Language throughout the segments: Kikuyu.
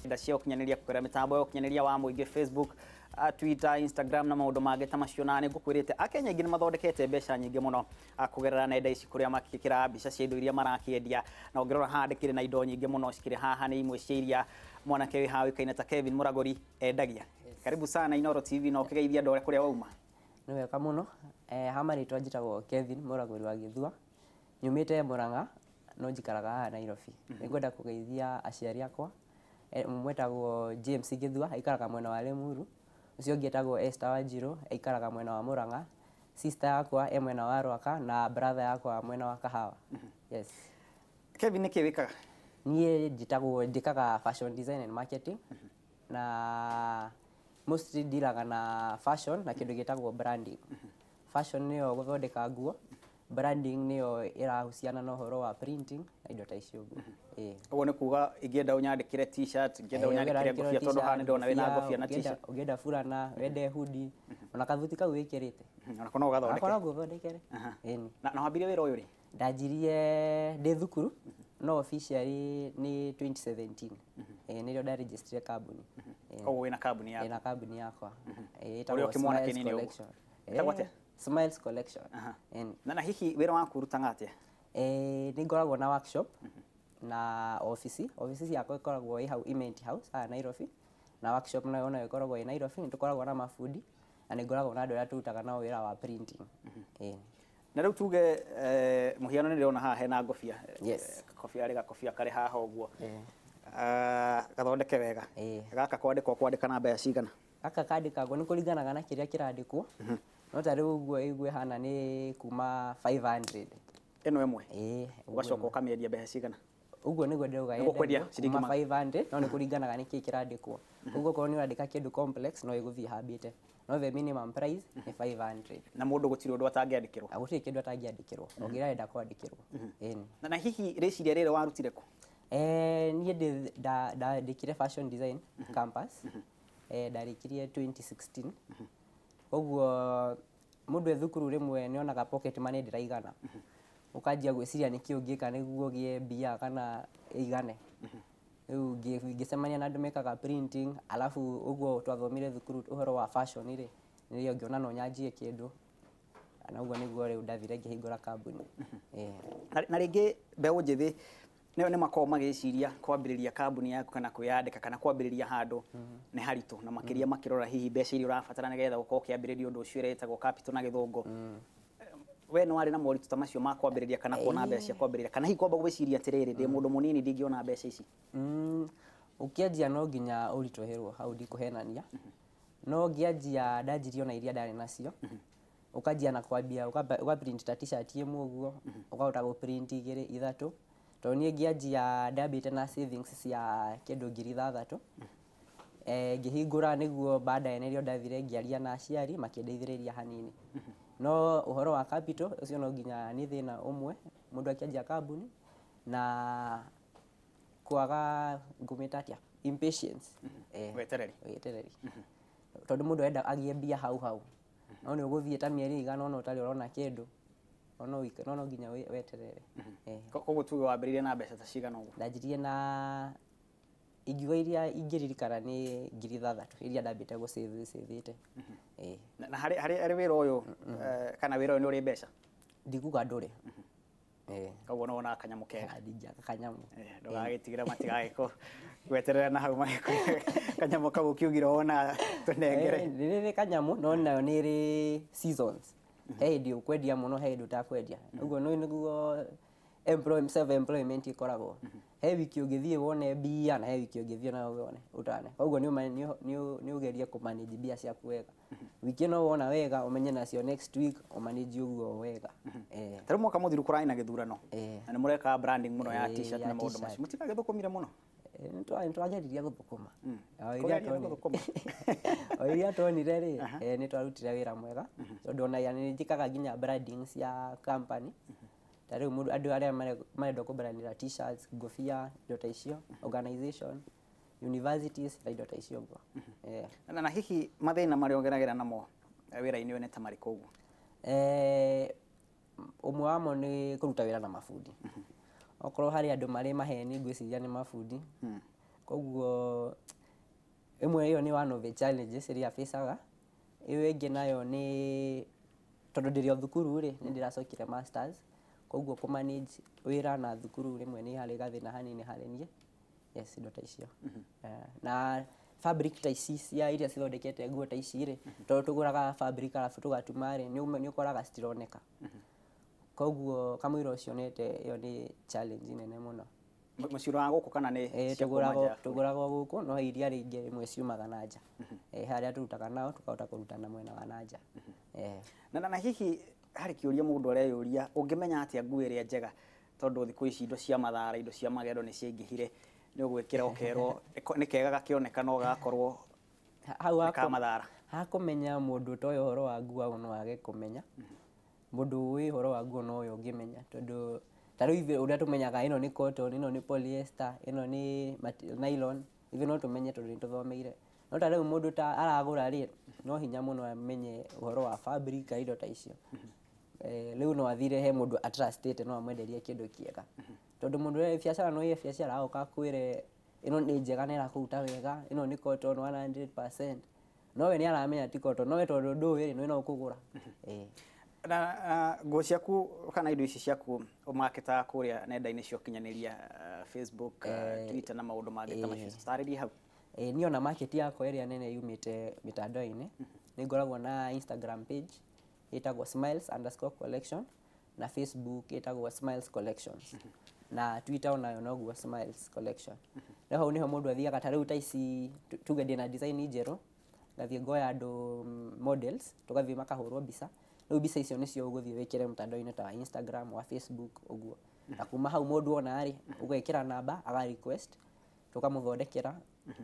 Nenda cia ũkinyanĩria kũgerera mĩtambo ya ũkinyanĩria wa mũingĩ Facebook, Twitter, Instagram na maũndũ mangĩ ta macio. Na nĩ ngũkwĩrĩte Akenya aingĩ nĩ mathondekete mbeca nyingĩ mũno kũgerera nenda ici, kũrĩa makĩkĩra mbica cia indo iria marakĩendia. Na ũngĩrora haha, ndĩkĩrĩ na indo nyingĩ mũno cikĩrĩ haha, nĩ imwe cia iria mwanake wĩ haha ũĩkaine ta Kevin Mũragũri endagia. Karibu sana Inooro TV, na ũkĩgeithia andũ arĩa kũrĩa wauma. Nĩ wega mũno. Ha marĩtwa njĩtagwo Kevin Mũragũri wa Gĩthua, nyumĩte Murang'a no njikaraga haha Nairobi. Nĩ ngwenda kũgeithia aciari akwa. Ũmwe etagwo James Gĩthua, aikaraga mwena wa Limuru. Ũcio ũngĩ etagwo Esther Wanjiru, aikaraga mwena wa Murang'a. Sister yakwa e mwena wa Rwaka na brother yakwa mwena wa Kahawa. Yes. Kevin, nĩ kĩ wĩkaga? Niĩ njĩtagwo, njĩkaga fashion design and marketing, na mostly ndiraga na fashion na kĩndũ gĩtagwo branding. Fashion nĩyo gũthondeka nguo, branding nĩyo ĩrahusiana na ũhoro wa printing na indo ta icio ũguo. Ĩĩ. Ũguo nĩ kuga ingĩenda ũnyandĩkĩre T-shirt, ingĩenda ũnyandĩkĩre ngobia, tondũ haha nĩ ndĩrona wĩna ngobia na T-shirt. Ũngĩenda burana, wende hoodie, ona kathuti kau wĩkĩrĩte. Onako no ũgathondeke? Akorwo ngũthondekere. Ĩni. Na wambirie wĩra ũyũ rĩ? Ndanjirie ndĩ thukuru, no officially nĩ 2017. Ĩĩ, nĩrĩo ndaregistrire kambuni. Koguo wĩna kambuni yaku? Ĩna kambuni yakwa. Ĩĩ, Ũrĩa ĩtagwo ũkĩmwana Smiles kĩnini ũguo. Collection. Ĩtagwo atĩa? Smiles Collection. Ĩni. Na hihi wĩra waku ũrutaga atĩa? Nĩ ngoragwo na workshop na ofici. Ofici ciakwa ĩkoragwo ĩ hau Imenti House haha Nairobi, na workshop nayo nayo ĩkoragwo ĩ Nairobi. Nĩ tũkoragwo na mabundi na nĩ ngoragwo na andũ arĩa tũrutaga nao wĩra wa printing. Ĩĩ. Na rĩu tuge mũhiano nĩ ndĩrona haha hena ngobia. Yes. Kobia rĩ, gakobia karĩ haha ũguo. Gathondeke wega. Gaka kwandĩkwo kwandĩka na mbeca cigana? Gaka kandĩkagwo nĩ kũringanaga na kĩrĩa kĩrandĩkwo, no ta rĩu ũguo ĩguo ĩhana nĩ kuma 500. Ĩno ĩmwe? Ĩĩ. Ũgacoka ũkamĩendia mbeca cigana? Ũguo nĩguo ndĩrauga. Nĩguo kwendia yendagio ciringi kuma 500, no nĩ kũringanaga nĩ kĩĩ kĩrandĩkwo. Ũguo okorwo nĩ ũrandĩka kĩndũ complex, no ĩgũthiĩ hambĩte, no the minimum price nĩ 500. Na mũndũ gũtirĩ ũndũ atangĩandĩkĩrwo? Na gũtirĩ kĩndũ atangĩandĩkĩrwo o kĩrĩa arenda kwandĩkĩrwo. Ĩni. Na hihi rĩciria rĩrĩ warutire kũ? Niĩ ndandĩkire fashion design campus. Ndarĩkirie 2016. Koguo mũndũ e thukuru rĩmwe nĩ onaga pocket money ndĩraigana, ũkanjia gwĩciria nĩkĩ ũngĩka nĩguo ũgĩe mbia kana ĩigane. Rĩu ngĩcemania na andũ mekaga printing, alafu ũguo twathomire thukuru ũhoro wa fashion rĩ, nĩrĩo ngĩona no nyanjie kĩndũ, na ũguo nĩguo rĩu ndathire ngĩhingũra kambuni. Ĩĩ. Na rĩngĩ mbeũ njĩthĩ nĩ makoragwo magĩciria kwambĩrĩria kambuni yaku kana kwĩyandĩka kana kwambĩrĩria handũ nĩ haritũ, na makĩria makĩrora hihi mbeca iria ũrabatara nĩgetha ũkorwo ũkĩambĩrĩria ũndũ ũcio ũrĩa ĩtagwo capital na Gĩthũngũ. We nĩ warĩ na moritũ ta macio ma kwambĩrĩria kana kuona mbeca cia kwambĩrĩria, kana hihi kwamba gwĩciria atĩrĩrĩ, ndĩ mũndũ mũnini, ndingĩona mbeca ici? Ũkĩanjia no nginya ũritũhĩrwo, hau ndikũhenania. No ngĩanjia, ndanjirie ona iria ndarĩ nacio. Ũkanjia na kwambia ũga print ta T-shirt ĩmwe ũguo, ũkahota gũ print igĩrĩ, ithatũ. Tondũ niĩ ngĩanjia ndambĩte na savings cia kĩndũ 6,000. Ngĩhingũra nĩguo baadaye nĩrĩo ndathire ngĩaria na aciari makĩndeithĩrĩria hanini. No ũhoro wa capital ũcio no nginya nĩ thĩna ũmwe mũndũ akĩanjia kambuni, na kwaga, ngũmĩta atĩa, impatience. Wetereri. Wetereri, tondũ mũndũ arenda agĩe mbia hau hau, no nĩ ũgũthiĩ ta mĩeri ĩigana ũna ũtarĩ ũrona kĩndũ, no nginya weterere. Koguo tuge wambĩrĩirie na mbeca ta cigana ũguo? Ndanjirie na ingiuga iria ingĩririkana nĩ 6,000 iria ndambĩte gũ save ĩte. Ĩĩ. Na harĩ wĩra ũyũ, kana wĩra ũyũ nĩ ũrĩ mbeca? Ndikuga ndũrĩ. Ĩĩ. Koguo no wonaga kanyamũ kega? Ndingĩaga kanyamũ. Ndũgagĩtigĩre matigagĩkũ gweterera na hau magĩkũhe kanyamũ kau ũkiugire wona tũnengere. Nĩ rĩ kanyamũ, no nayo nĩ ĩrĩ seasons. He hĩndĩ ũkwendia mũno, he hĩndĩ ũtakwendia. Ũguo nĩguo self employment ĩkoragwo. He wiki ũngĩthiĩ wone mbia na he wiki ũngĩthiĩ na wone ũtane. Koguo nĩ ũgerie kũ manage mbia ciaku wega. Wiki ĩno wona wega, ũmenye nacio next week ũmanage ũguo wega. Ta rĩu mwaka mũthiru kũrarĩ na gĩthurano na nĩ mũreka branding mũno ya T-shirt ya na maũndũ T-shirt. macio, mũtigagĩthũkũmire mũno? Nĩ twageririe gũthũkũma. O iria Kũgeria nĩ gũthũkũma. O iria tuonire rĩ, nĩ twarutire wĩra mwega, tondũ ona nĩ njĩkaga nginya branding cia company. Ta rĩu mũndũ, andũ arĩa marenda kũbrandĩra T-shirts, ngobia, indo ta icio, organization, universities na indo ta icio ũguo. Na hihi mathĩna marĩa ũgeragĩra namo wĩra-inĩ ũyũ nĩ ta marĩkũ ũguo? Ũmwe wamo nĩ kũruta wĩra na mabundi. Okorwo harĩ andũ marĩ maheni, ngwĩciria nĩ mabundi. Koguo ĩmwe ĩyo nĩ one of the challenges iria facaga. Ĩyo ĩngĩ nayo nĩ tondũ ndĩrĩ o thukuru rĩ, nĩ ndĩracokire masters, koguo kũ manage wĩra na thukuru rĩmwe nĩ harĩ gathĩna hanini harĩ niĩ. Yes, indo ta icio. Na fabric ta ici cia iria cithondekete nguo ta ici rĩ, tondũ tũgũraga fabric arabu tũgatuma rĩ, nĩ ũkoraga citironeka. Koguo kamũira ũcio nete ĩyo nĩ challenge nene mũno. Mũciũraga gũkũ kana nĩ cia kuma nja ya bũrũri? Tũgũraga gũkũ, no iria rĩngĩ rĩmwe ciumaga na nja. Harĩa tũrutaga nao tũkahota kũruta na mwena wa na nja. Na hihi harĩ kĩũria mũndũ areyũria, ũngĩmenya atĩa nguo ĩrĩa njega, tondũ thikũ ici indo cia mathara, indo cia magendo nĩ ciaingĩhire, nĩ ũgwĩkĩra ũkerwo nĩ kega gakĩoneka no gagakorwo hau nĩ ka mathara. Hakũmenya mũndũ ũtoĩ ũhoro wa nguo no age kũmenya. Mũndũ ũĩ ũhoro wa nguo no we ũngĩmenya, tondũ ta rĩu ithuĩ ũrĩa tũmenyaga ĩno nĩ cotton, ĩno nĩ polyester, ĩno nĩ nylon, ithuĩ no tũmenye tondũ nĩ tũthomeire. No ta rĩu mũndũ ta aragũra rĩ, no hinya mũno amenye ũhoro wa fabric kana indo ta icio. Rĩu no athire he mũndũ atrustĩte no amwenderie kĩndũ kĩega. Tondũ mũndũ ũrĩa biacara no iye biacara agoka akwĩre ĩno nĩ njega na ĩrakũruta wega, ĩno nĩ cotton 100%. No we nĩ aramenya ti cotton, no we tondũ ndũĩ rĩ, no ũkũgũra. Na nguo ciaku kana indo ici ciaku ũmakĩtaga kũrĩa nenda-inĩ cia ũkinyanĩria, Facebook, Twitter na maũndũ mangĩ ta macio, tarĩria hau. Niĩ ona market yakwa ĩrĩa nene yumĩte mĩtandao-inĩ, nĩ ngoragwo na Instagram page ĩtagwo smiles_collection na Facebook ĩtagwo Smiles Collections na Twitter onayo noguo Smiles Collection. Rĩu hau nĩho mũndũ athiaga, ta rĩu ta ici tuge ndĩna design njerũ, ngathiĩ ngoya andũ models, tũgathiĩ makahũrwo mbica. Rĩu mbica icio nĩcio ũgũthiĩ wĩkĩre mtandao-inĩ ta wa Instagram, wa Facebook ũguo. Na kuma hau mũndũ ona rĩ, ũgekĩra namba aga request, tũkamũthondekera.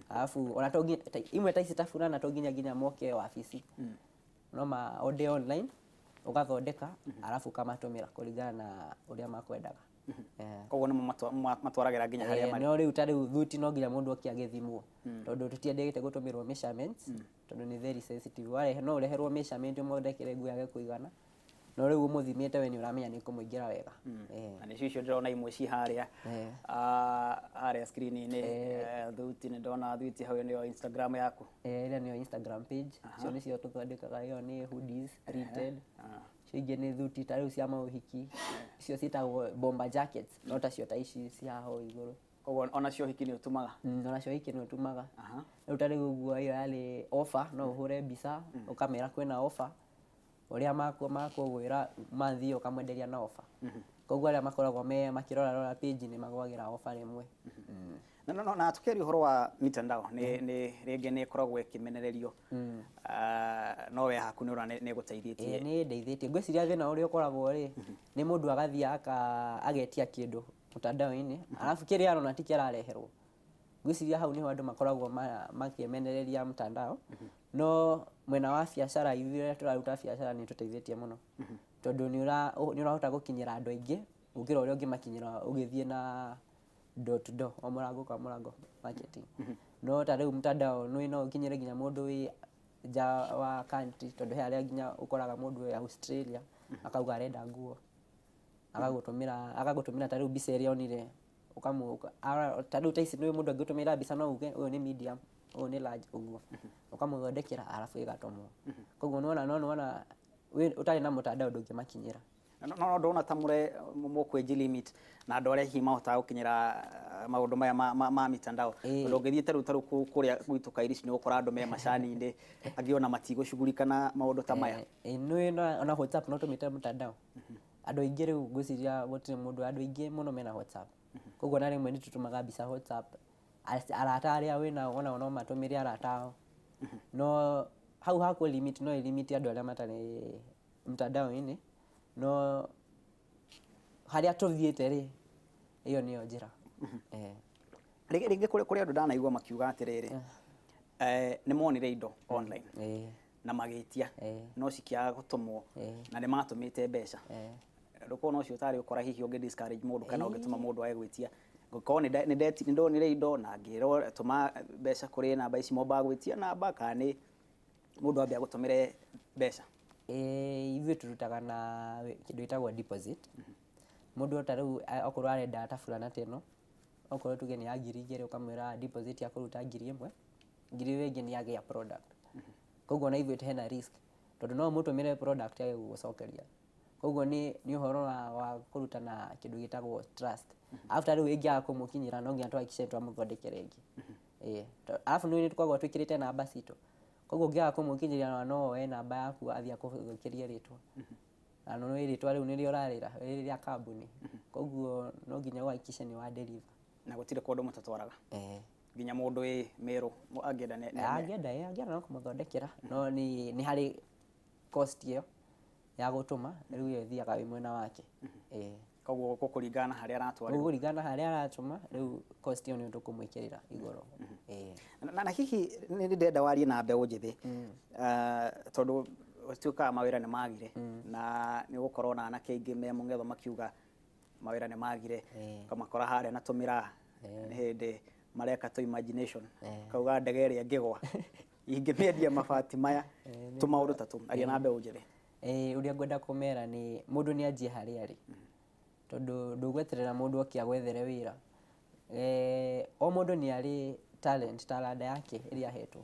Alafu ona to imwe ta ici ta burana to nginya moke wabici. No ma order online ũgathondeka alafu ũkamatũmĩra kũringana na ũrĩa makwendaga. Koguo nĩmo matwaragĩra nginya harĩa marĩ. No rĩu ta rĩu thuti no nginya mũndũ oke agĩthimwo, tondũ tũtiendete gũtũmĩrwo measurements, tondũ nĩ very sensitive. Warehe no ũreherwo measurement ũmũthondekere nguo yage kũigana, no rĩu ũmũthimĩte we nĩ ũramenya nĩ kũmũingĩra wega. Na nĩcio icio ndĩrona imwe ci harĩa harĩa screen-inĩ, thuti nĩ ndona thuti hau, nĩyo Instagram yaku. Ĩrĩa nĩyo Instagram page, icio nĩcio tũthondekaga, ĩyo nĩ hoodies printed. Icio ingĩ nĩ thuti ta rĩu cia maũhiki, icio ciĩtagwo bomber jackets, no tacio ta ici ci haha ũũ igũrũ. Koguo onacio hiki nĩ ũtumaga? Onacio hiki nĩ ũtumaga. Rĩu ta rĩu ũguo ĩyo yarĩ offer, no ũhũre mbica ũkamera kwĩna offer, ũrĩa makũgwĩra mathiĩ ũkamwenderia na offer. Koguo arĩa makoragwo me makĩrora rora page nĩ magwagĩra offer rĩmwe. Na tukiaria ũhoro wa mitandao nĩ rĩngĩ nĩ ĩkoragwo ĩkĩmenererio, no we haku nĩ ũrona nĩ ĩgũteithĩtie? Nĩ ĩndeithĩtie. Ngwĩciria thĩna ũrĩa ũkoragwo rĩ, nĩ mũndũ agathiĩ agetia kĩndũ mtandao-inĩ, arabu kĩrĩa arona ti kĩrareherwo. Ngwĩciria hau nĩho andũ makoragwo makĩmenereria mtandao. No mwena wa biacara, ithuĩ arĩa tũraruta biacara nĩ tũteithĩtie mũno, tondũ nĩ ũrahota gũkinyĩra andũ aingĩ gũkĩra ũrĩa ũngĩmakinyĩra ũgĩthiĩ na door to door, o mũrango kwa mũrango marketing. No ta rĩu mtandao no ũkinyĩre nginya mũndũ wĩ nja wa country, tondũ he arĩa nginya ũkoraga mũndũ wĩ Australia akauga arenda nguo, agagũtũmĩra ta rĩu mbica ĩrĩa onire, ta rĩu ta ici nĩ mũndũ angĩgũtũmĩra mbica no uge ũyũ nĩ medium, ũyũ nĩ large ũguo, ũkamũthondekera arabu ĩgatũmwo. Koguo nĩwona, no nĩwona ũtarĩ na mtandao ndũngĩmakinyĩra. No ndona ta mũkwĩnji limit na andũ arĩa hihi mahotaga gũkinyĩra maũndũ maya ma mitandao, tondũ ũngĩthiĩ ta rĩu kũrĩa gwitũ Kairici nĩ ũgũkora andũ me macani-inĩ angĩ ona matigũcugurika na maũndũ ta maya. Nĩ ona WhatsApp no tũmĩte mtandao. Andũ aingĩ rĩu ngwĩciria gũtirĩ mũndũ, andũ aingĩ mũno mena WhatsApp. Koguo na rĩmwe nĩ tũtũmaga mbica WhatsApp, arata arĩa wĩnao onao no matũmĩre arata ao. No hau hakũ limit no ĩlimit andũ arĩa matarĩ mtandao-inĩ, no harĩa tũthiĩte rĩ, ĩyo nĩyo njĩra. Rĩngĩ kũrĩ andũ ndanaigua makiuga atĩrĩrĩ, nĩ monire indo online na magĩtia no cikĩaga gũtũmwo na nĩ matũmĩte mbeca. Ndũkorwo no ũcio ũtarĩ ũkora hihi ũngĩ discourage mũndũ kana ũngĩtũma mũndũ age gwĩtia, ngũkorwo nĩ ndonire indo na ngĩrwo tũma mbeca kũrĩ namba ici mombaga gwĩtia namba, kana nĩ mũndũ ambe agũtũmĩre mbeca? Ithuĩ tũrutaga na kĩndũ gĩtagwo deposit. Mũndũ ta rĩu okorwo arenda ta burana ta ĩno, Okorwo tuge nĩ ya 2,000 ũkamwĩra deposit ya kũruta 1,000, 1,000 ĩyo ĩngĩ nĩ yagĩa product. Koguo na ithuĩ hena risk tondũ no ũmũtũmĩre product yage gũgũcokeria. Koguo nĩ ũhoro wa kũruta na kĩndũ gĩtagwo trust. After rĩu ĩngĩaga kũmũkinyĩra no nginya tũhakikishe twamũthondekera ĩngĩ. Alafu nĩ tũkoragwo twĩkĩrĩte namba citũ. Koguo ũngĩaga kũmũkinyĩria no oe namba yaku athiĩ akũthũkĩrie rĩtwa. Na no rĩtwa rĩu nĩrĩo ũrarĩra rĩrĩ rĩa kambuni. Koguo no nginya ũhakikishe nĩ wa deliver. Na gũtirĩ kũndũ mũtatwaraga? Nginya mũndũ wĩ Meru angĩenda angĩenda no kũmũthondekera no nĩ harĩ cost ĩyo ya gũtũma rĩu ĩyo ĩthiaga wĩ mwena wake. Koguo gũkũringana na harĩa aratwarĩrwo. Gũkũringana na harĩa aratũma rĩu cost ĩyo nĩyo tũkũmwĩkĩrĩra igũrũ. Na hihi nĩ ndĩrenda warie na mbeũ njĩthĩ tondũ tuĩkaga mawĩra nĩ magire na nĩ ũgũkorwo na anake aingĩ me mũng'etho makiuga mawĩra nĩ magire ũkamakora harĩa na tũmĩraa nĩ hĩndĩ mareka tũ imagination kauga ndege ĩrĩa ĩngĩgwa ingĩmĩendia mabati maya tũmaũndũ ta tũ. Aria na mbeũ njĩthĩ. Ũrĩa ngwenda kũmera nĩ mũndũ nĩ anjie harĩa arĩ tondũ ndũgweterera mũndũ oke agwethere wĩra. O mũndũ nĩ arĩ talent, talanta yake ĩrĩa ahetwo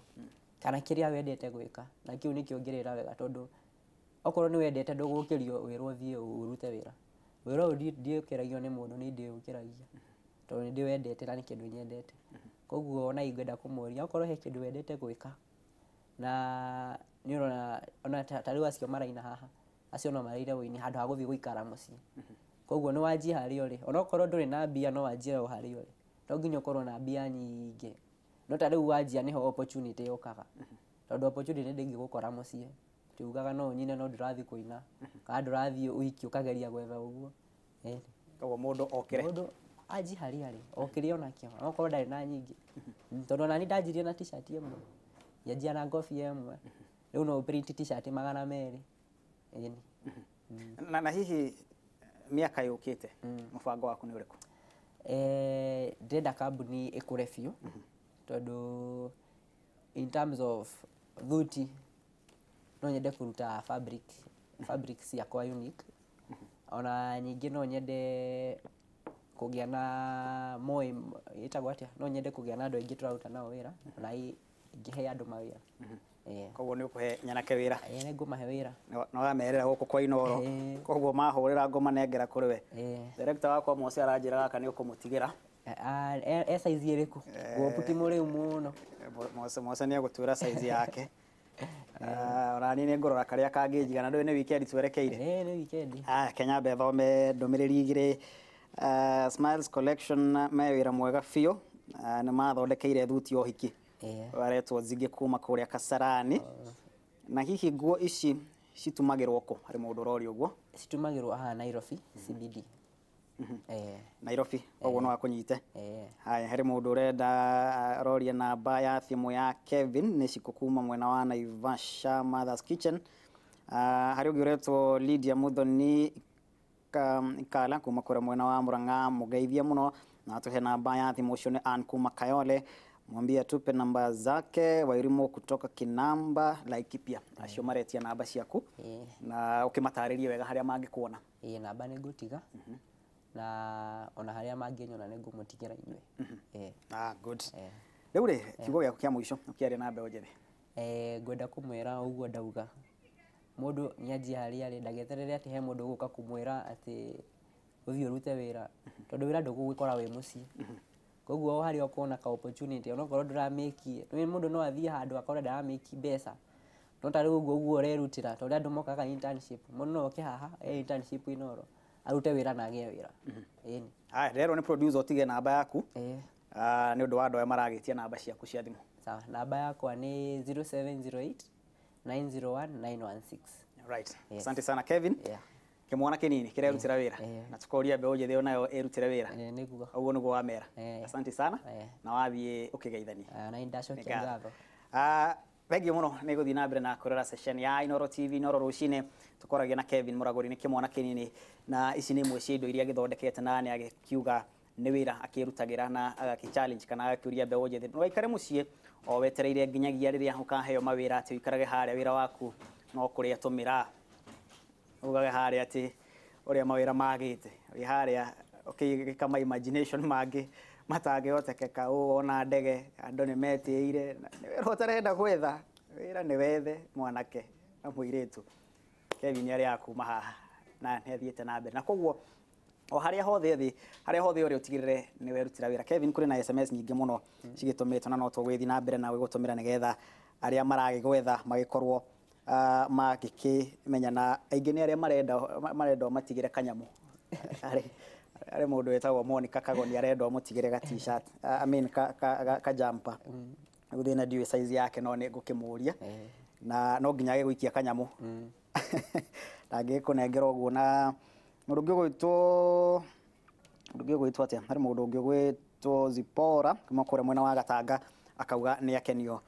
kana kĩrĩa wendete gwĩka, na kĩu nĩkĩo ngĩrĩra wega tondũ okorwo nĩ wendete ndũgũkĩrio wĩra ũthiĩ ũrute wĩra. Wĩra ũyũ ndiũkĩragio nĩ mũndũ, nĩ ndĩũkĩragia tondũ nĩ ndĩwendete na nĩ kĩndũ nyendete. Koguo ona ingĩenda kũmũria okorwo he kĩndũ wendete gwĩka na nĩ ũrona ona ta rĩu acio maraina haha acio no maraire ũini handũ ha gũthiĩ gũikara mũciĩ. Koguo nĩ wanjie harĩa ũrĩ onokorwo ndũrĩ na mbia no wanjie o harĩa ũrĩ, to nginya ũkorwo na mbia nyingĩ. No ta rĩu wanjia nĩho opportunity yũkaga tondũ opportunity ndĩngĩgũkora mũciĩ. Tugaga no nyine no ndũrathiĩ kũina kana ndũrathiĩ ũhiki ũkageria gwetha ũguo. Koguo mũndũ okĩre, mũndũ anjie harĩa arĩ okĩre onakĩo onokorwo ndarĩ na nyingĩ tondũ ona niĩ ndanjirie na t-shirt ĩmwe ngĩanjia na ngobia ĩmwe rĩu no print t-shirt 200. Na hihi mĩaka yũkĩte mũbango waku nĩ ũrĩkũ? Ndĩrenda kambuni ĩkũre biũ tondũ in terms of thuti no nyende kũruta fabric ciakwa unique. Ona nyingĩ no nyende kũgĩa na more ĩtagwo atĩa, no nyende kũgĩa na andũ aingĩ tũraruta nao wĩra ona ingĩhe andũ mawĩra. Koguo nĩ ũkũhe nyanake wĩra? Nĩ ngũmahe wĩra. Nĩ wamerĩra gũkũ kwa Inooro koguo mahũrĩra ngũmanengera kũrĩ we. Director wakwa Mose aranjĩra gaka nĩ ũkũmũtigĩra. E size ĩrĩkũ? Guopu ti mũrĩu mũno. Mose nĩ egũtwĩra size yake. Ona niĩ nĩ ngũrora karĩa kangĩnjigana ndũĩ nĩ weekend twerekeire. Nĩ weekend. Kenya mbe thome ndũmĩrĩri igĩrĩ. Smiles Collection me wĩra mwega biũ nĩ mathondekeire thuti ya ũhiki waretwo Nzigĩ kuma kũrĩa Kasarani. Na hihi nguo ici citumagĩrwo kũ harĩ mũndũ ũroria ũguo? Citumagĩrwo haha Nairobi CBD. Nairobi koguo no akũnyite. Haya, harĩ mũndũ ũrenda aroria namba ya thimũ ya Kevin nĩ cikũ kuma mwena wa Naivasha Mother's Kitchen. Harĩ ũngĩ ũretwo Lydia Muthoni Kala kuma kũrĩa mwena wa Murang'a, mũgeithie mũno na atũhe namba ya thimũ. Ũcio nĩ Ann kuma Kayole, mwambie atupe namba zake. Wairimu kutoka Kinamba Laikipia, acio maretia namba ciaku na ũkĩmatarĩrie wega harĩa mangĩkuona. Namba nĩ ngũtiga na ona harĩa mangĩnyona nĩ ngũmũtigĩra inyuĩ. Good. Rĩu rĩ, kiugo gĩaku kĩa mũico ũkĩaria na mbeũ njĩthĩ? Ngwenda kũmwĩra ũguo ndauga mũndũ nĩ anjie harĩa arĩ ndageterere atĩ he mũndũ ũgũka kũmwĩra atĩ ũthiĩ ũrute wĩra tondũ wĩra ndũgũgĩkora wĩ mũciĩ. Koguo o harĩa ũkuona ka opportunity onokorwo ndũramĩki, mũndũ no athiĩ handũ akore ndaramĩki mbeca no ta rĩu ũguo ũguo ũrerutĩra tondũ andũ mokaga internship, mũndũ no oke haha e internship Inooro arute wĩra na agĩe wĩra. Haya, ndĩrerwo nĩ producer ũtige namba yaku nĩ ũndũ wa andũ arĩa maragĩtia namba ciaku cia thimũ. Sawa, namba yakwa nĩ 0708 901 916. Right. Asante sana Kevin. Kĩmwana kĩnini kĩrerutĩra wĩra na tũkoria mbeũ njĩthĩ onayo ĩrutĩre wĩra. Nĩguo. Ũguo nĩguo wamera. Asante sana na wathiĩ ũkĩgeithania. Na nĩndacokia ngatho. Thengiũ mũno nĩ gũthiĩ na mbere na kũrora session ya Inooro TV Inooro rũcinĩ. Tũkoragia na Kevin Mũragũri, nĩ kĩmwana kĩnini na ici nĩ imwe cia indo iria agĩthondekete na nĩ agĩkiuga nĩ wĩra akĩrutagĩra na agakĩ challenge kana agakĩũria mbeũ njĩthĩ ndũgaikare mũciĩ o wetereire nginyagia rĩrĩa ũkaheo mawĩra atĩ ũikarage harĩa wĩra waku no kũrĩa tũmĩraa ugage harĩa atĩ ũrĩa mawĩra magĩte wĩ harĩa Ũkĩgĩka ma imagination mangĩ matangĩhotekeka, ũũ ona ndege andũ nĩ metĩire. Na nĩ wĩra ũtarenda gwetha wĩra, nĩ wethe mwanake na mũirĩtu. Kevin arĩ kuma haha na nĩ athiĩte na mbere, na koguo o harĩa hothe thĩ, harĩa hothe ũrĩ, ũtigĩrĩre nĩ werutĩra wĩra. Kevin, kũrĩ na SMS nyingĩ mũno cigĩtũmĩtwo, na no tũgũgĩthiĩ na mbere na gũtũmĩra nĩgetha arĩa maragĩgwetha magĩkorwo magĩkĩmenya, na aingĩ nĩ arĩa marenda ũmatigĩre kanyamũ. Harĩ mũndũ wĩtagwo Monica Kagoni arenda ũmũtigĩre ga T-shirt, I mean ka jumper. Rĩu thĩna ndiũĩ size yake, no nĩ ngũkĩmũria na no nginya agĩgũikia kanyamũ, ndangĩkũnengera ũguo. Na mũndũ ũngĩ ũgwĩtwo atĩa, harĩ mũndũ ũngĩ ũgwĩtwo Zipora kuma kũrĩa mwena wa Gatanga, akauga nĩ akenio.